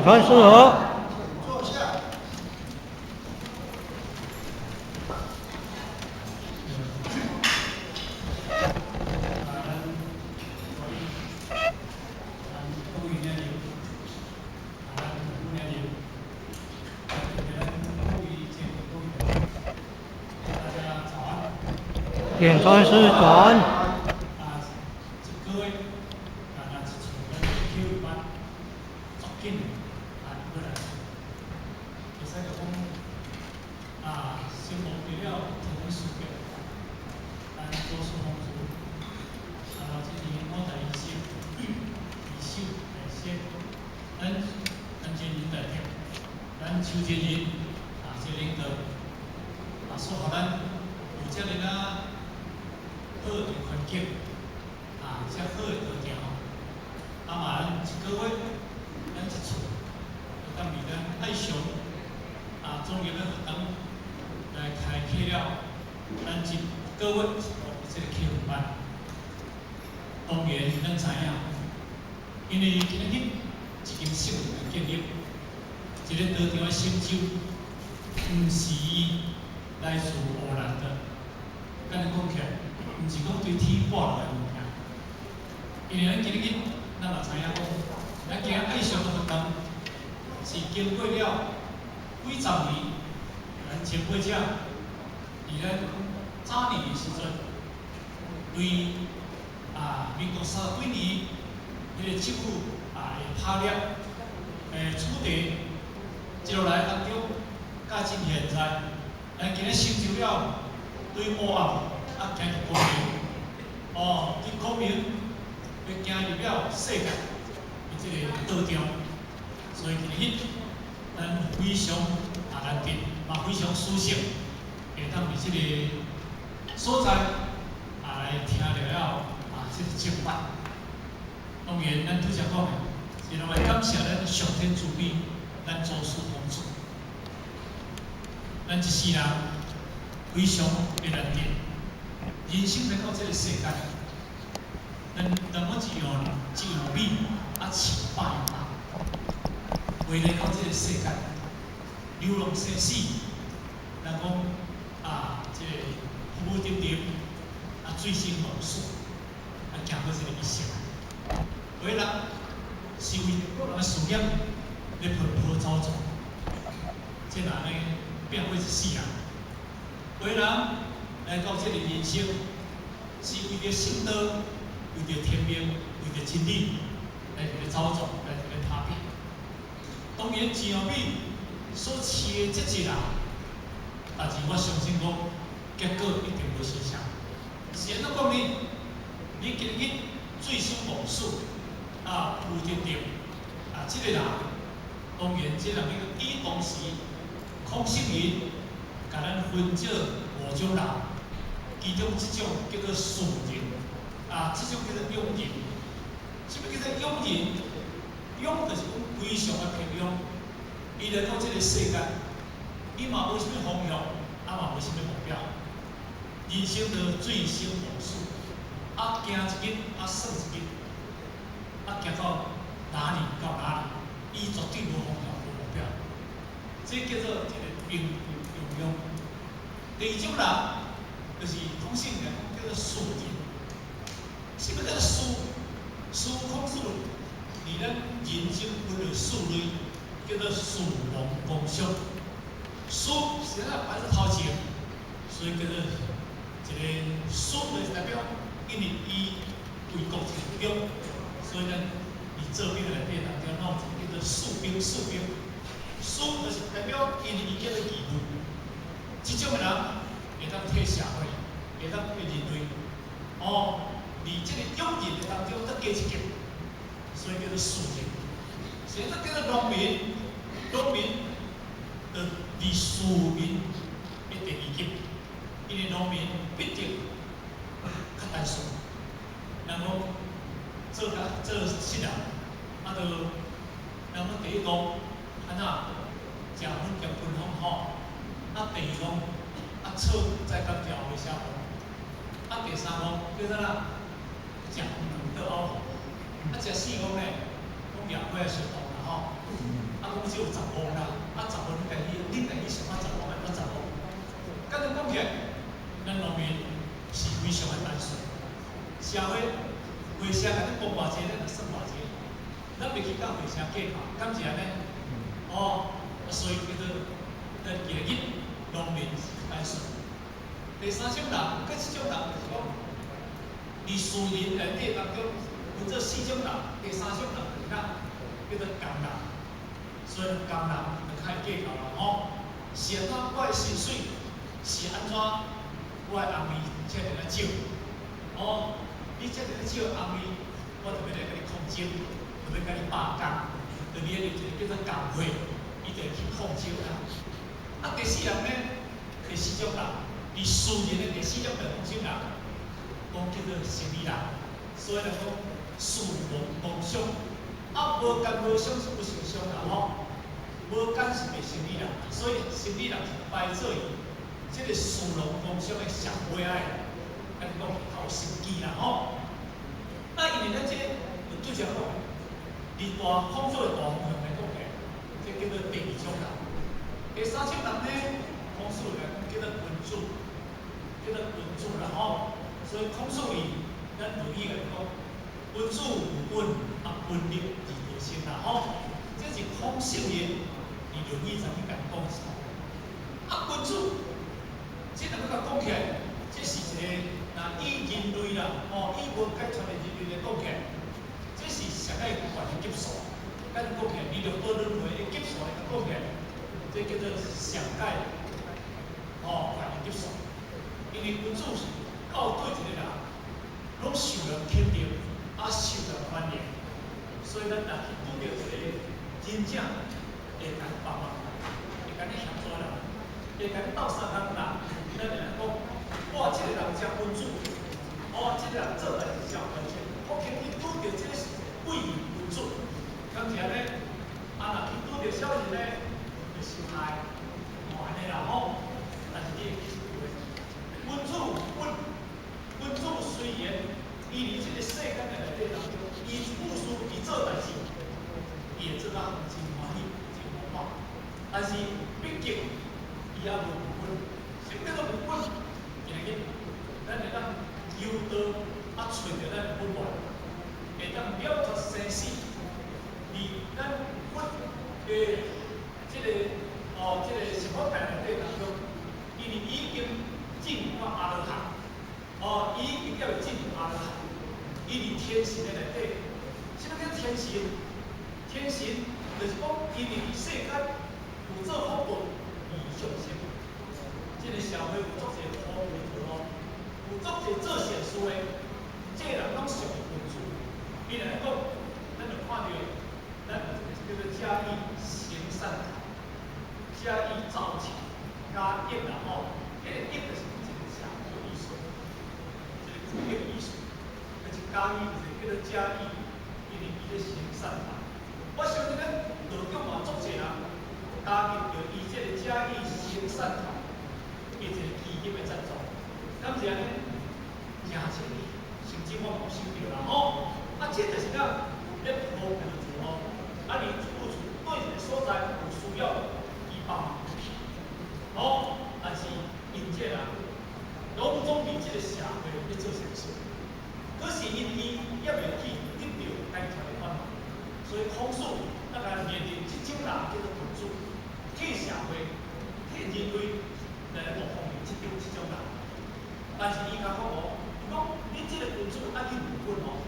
传师好。坐下。点传师早安。啊，一个月啊，若一像咱启慧班足紧的啊，过来，会使就讲啊，先无得了提供资格，咱做事方式，啊，这年我在二手，二手来先，咱这人代表，咱邱建仁啊，这领导啊，所予咱有遮爾啊好的環境，啊，遮好的道場，啊嘛，咱一個月，咱一厝，會當佇咱愛上啊專業的學堂來開啟了，咱一個月一度的這個啟慧班。當然，咱知影，因為今仔日一間聖靈的建立，一個道場的成就，毋是來自偶然的。敢若講起來，毋是講對天掛落來物件。因為咱今日咱嘛知影講，咱今日愛上的活動是經過了幾十年，咱前輩者佇咱早年的時陣，對啊民國30幾年，彼個政府啊會拍掠土地，一路來當中，到今現在，咱今日成就了對黑暗啊行入光明，哦，對光明欲行入了世界的這個道場，所以今日咱非常啊難得，嘛非常殊勝，會當佇這個所在啊來聽著了啊這個正法。當然，咱拄才講的，是攏愛感謝咱上天慈悲，咱祖師弘主，咱一世人非常的難得，人生來到這個世界，咱咱每一樣一樣米啊飼百樣人，為來到這個世界，流浪生死，人講啊，這個浮浮沉沉，啊醉生夢死，啊行過這個一生。有的人是為個人的事業咧奔波走走，這人呢變過一世人。有的人來到這個人生，是為著聖道、為著天命、為著真理來佇咧走走，來佇咧打拼。當然，錢後米所飼的這一人，但是我相信講，結果一定無相像。是按怎講呢？你今日醉生夢死，啊，浮沉沉，啊，這個人，當然，這個人以當時孔聖人共咱分做五種人，其中一種叫做士人，啊，這種叫做庸人。啥物叫做庸人？庸就是講非常的平庸。伊來到這個世界，伊嘛無啥物方向，啊嘛無啥物目標，人生就醉生夢死，啊行一日，啊算一日，啊行到哪裡到哪裡，伊絕對無方向、無目標，這叫做一個平庸庸。第二種人，就是孔聖來講叫做士人。啥物叫做士？士孔子佇咱人生分為四類，叫做士農工商。士是啥擺佇頭前，所以叫做一個士，就是代表因為伊為國盡忠，所以咱佇做兵內底當中，攏有一個叫做士兵，士兵。士就是代表因為伊叫做義務，這種的人會當替社會，會當替人類，哦，佇這個庸人的當中，閣加一級，所以叫做士人。現在叫做農民，農民就佇市民的第二級，因為農民畢竟較單純，人講做較做實人，啊，就人講第一步按怎食薰兼噴風吼，啊第二講啊草再甲調會寫無，啊第三講叫做啥？食黃糖倒嘔，啊食四講呢，講野花相同啦吼，吼。啊，講只有十五啦，啊十五你家己，你家己想啊十五按怎十五？簡單講起來，咱農民是非常的單純，社會會社共咱講偌濟，咱就算偌濟，咱袂去佮會社計較，敢是按呢？哦，所以叫做咱今日農民是單純。第三種人，閣一種人就是講，佇士人內底當中分做四種人，第三種人就是啥？叫做工人。所以工人就較會計較啦吼。是按怎我的薪水是按怎？我的紅利請一個少。哦，你請一個少紅利，我就欲來共你抗爭，就欲共你罷工，就你迄個一個叫做工會，伊就會去抗爭啦。啊，第四人呢？第四種人，佇士人的第四種就種人，講叫做生理人。所以來講，士農工商，啊，無工無商是不成商啦吼。無工是袂生理人，所以生理人是排做於這個士農工商的上尾仔的，按呢講較有心機啦吼。那因為咱這個拄才講，佇大孔子的大方向來講起，這叫做第二種人。第三種人呢，孔子來講叫做君子，叫做君子啦吼。所以孔子伊咱論語來講，君子務本啊，本立而道生啦吼。這是孔聖人佇論語曾經共講的。啊，君子，這若欲共講起來，這是一個若以人類啦，吼，以無解脫的人類來講起來，這是上愛懸的級數。咱講起來，佇六道輪迴的級數來講起來，這叫做上界吼懸的級數。因為君子是到對一個人，攏受人肯定，啊受人歡迎，所以咱若去拄著一個真正會共幫忙，會共你協助人，會共你鬥相共人，咱會來講，哇，這個人誠君子，哦，這個人做代誌誠關鍵，我肯定拄著這個是貴人君子，敢是按呢？啊，若去拄著小人呢，就受害，哦，按呢啦吼。但是你會記住，君子有本，君子雖然伊佇這個世間的內底當中，伊做事，伊做代誌，伊會做甲真歡喜、真滿滿。但是畢竟伊猶無本，啥物叫做無本？今日咱會當求道啊，揣著咱的本源，會當了脫生死。佇咱佛的這個哦，這個十法界內底當中，因為已經證到阿羅漢，哦，伊已經叫做證阿羅漢，伊佇天神的內底，啥物叫天神？天神就是講，伊佇世間有做福報而上升。這個社會有足濟好的哦，有足濟做善事的，這個人攏屬於君子。比如來講，咱就看著，咱有一個叫做嘉義行善堂，嘉義造橋嘉義啦吼，彼個義就是一個社會意思，一個苦的意思。就是嘉義就是叫做嘉義，因為伊咧行善堂。我相信咱道中嘛足濟人加入著伊這個嘉義行善堂，伊一個基金的贊助，敢是按呢？誠濟，甚至我嘛有收著啦吼。啊，這就是咱咧普叫做吼。啊，你處處對一個所在有需要，伊幫忙去。吼，但是𪜶這人攏總佇這個社會咧做善事，可是因伊猶未去得著解脫的煩惱，所以孔子咱來面對這種人叫做君子，替社會、替人類來模仿這種人。但是伊共講哦，伊講你這個君子愛去務本哦，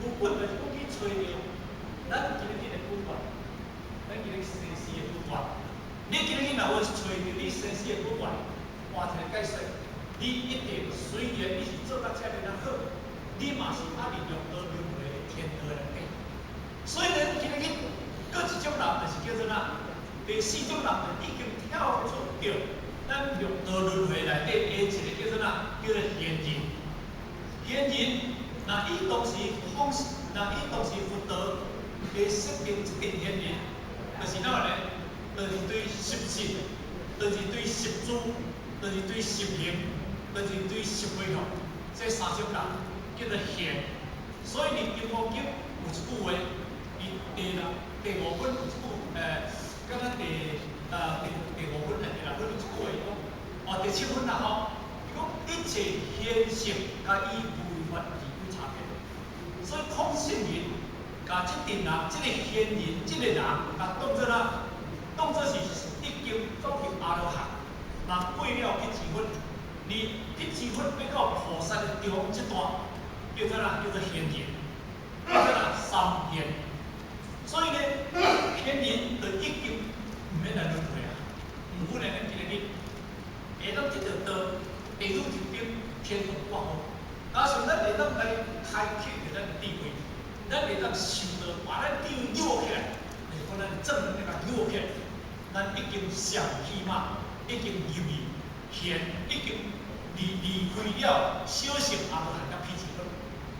務本就是講去揣著咱今日的本源，咱今日生死的本源。你今日若有揣著你生死的本源，換一個解說，你一定雖然你是做甲遮爾仔好，你嘛是猶佇六道輪迴的天道內底。所以呢，今日閣一種人就是叫做哪？第四種人就已經跳出著咱六道輪迴內底的一個叫做哪？叫做賢人。賢人，若伊當時方，若伊當時佛陀會設定這個賢人，就是哪呢？就是對十信，就是對十住，就是對十行，就是對十回向，這三種人叫做賢。所以佇《金剛經》有一句話，伊第六第五分有一句，敢若第五分還第六分有一句話講，哦，第七分啦吼，伊講一切現聖佮伊如法而有差別，所以空性人共這陣人，這個賢人，這個人，共當做啦，當做是已經走入阿羅漢，嘛過了彼支分，你彼支分欲到菩薩的中這段，叫做啦，叫做賢人，叫做啦三賢。所以呢，賢人就已經毋免來輪迴啊，毋免來咱今日會當得著道，地獄入頂，天堂掛號。加上咱會當來開啟著咱的智慧，咱會當修道，把咱智慧扭起來，就是講咱正能量扭起來，咱已經上起碼已經入去賢，已經離開了小乘阿羅漢佮彼支分，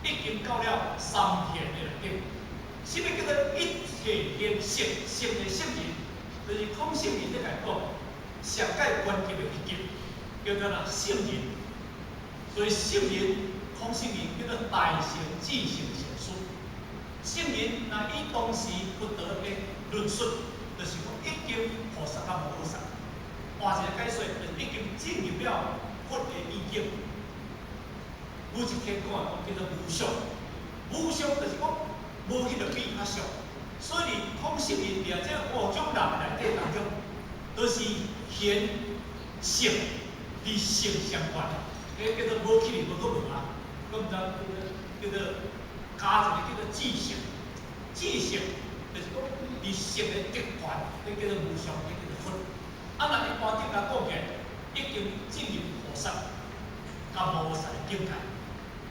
已經到了三賢的內底。啥物叫做一切現聖？聖的聖人，就是空性人咧共講，上蓋關鍵的一級，叫做哪聖人。所以聖人、空性人叫做大乘至聖上師。聖人若以當時佛陀的論述，就是講已經菩薩佮無菩薩。換一個解說，就是已經進入了佛的意境。有一天講的講叫做無相，無相就是講無彼個比較相。所以空性人佇這五種人內底當中，都是賢聖佇聖相關，彼叫做無去無閣無啊，閣毋知叫做加一個叫做至聖，至聖就是講佇聖的極權，彼叫做無相，彼叫做佛。啊，若一般頂來講起來，已經進入菩薩佮無菩薩的境界。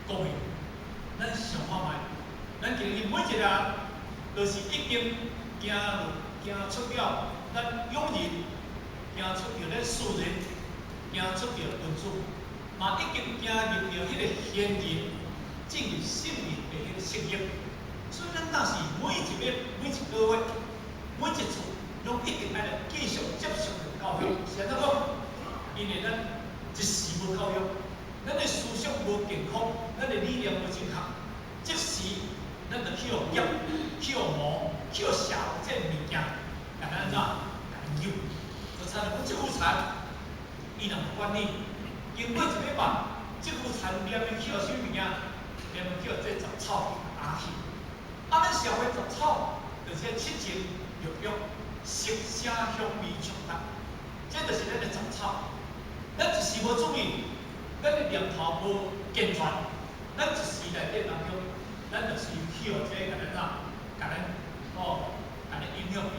各位，咱想看覓，咱今日每一個人，都是已經行入行出了咱勇人，行出著咱世人，行出著文殊，嘛已經行入著彼個賢人，進入聖人的彼個聖域。所以咱若是每一月、每一個月、每一次，攏一定愛來繼續接受教育。是按怎講？因為咱一時無教育，咱的思想無健康，咱的理念無正確，即時咱就去予劫、去予魔、去予邪這個物件，共咱按怎？共咱扭。就親像講這副田，伊若無管理，經過一禮拜，這副田連面去予啥物件？連面去予這雜草壓去。啊，咱社會雜草，就是七情六欲、色聲香味觸法，這就是咱的雜草。咱一時無注意，咱的念頭無健全，咱一時內底當中，咱就是去予這個共咱怎，共咱哦，共咱影響去。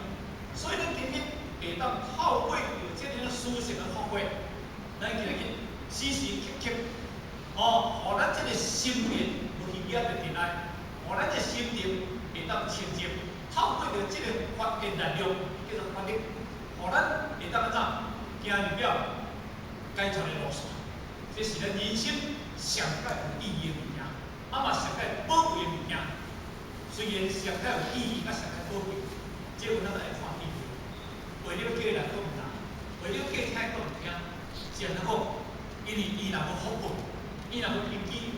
所以咱今日會當透過著這個思想的發揮，咱今日時時刻刻，哦，予咱這個心靈無去惹著塵埃，予咱的心靈會當清淨。透過著這個法的力量，叫做法力，予咱會當按怎行入了解脫的路線。這是咱人生上蓋有意義的物件，啊嘛上蓋寶貴的物件。雖然上蓋有意義，佮上蓋寶貴，這有咱愛看見。為了叫伊來講毋知，為了叫聽講毋聽，是按怎講？因為伊若無福報，伊若無根基，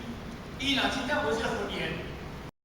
伊若真正無這個佛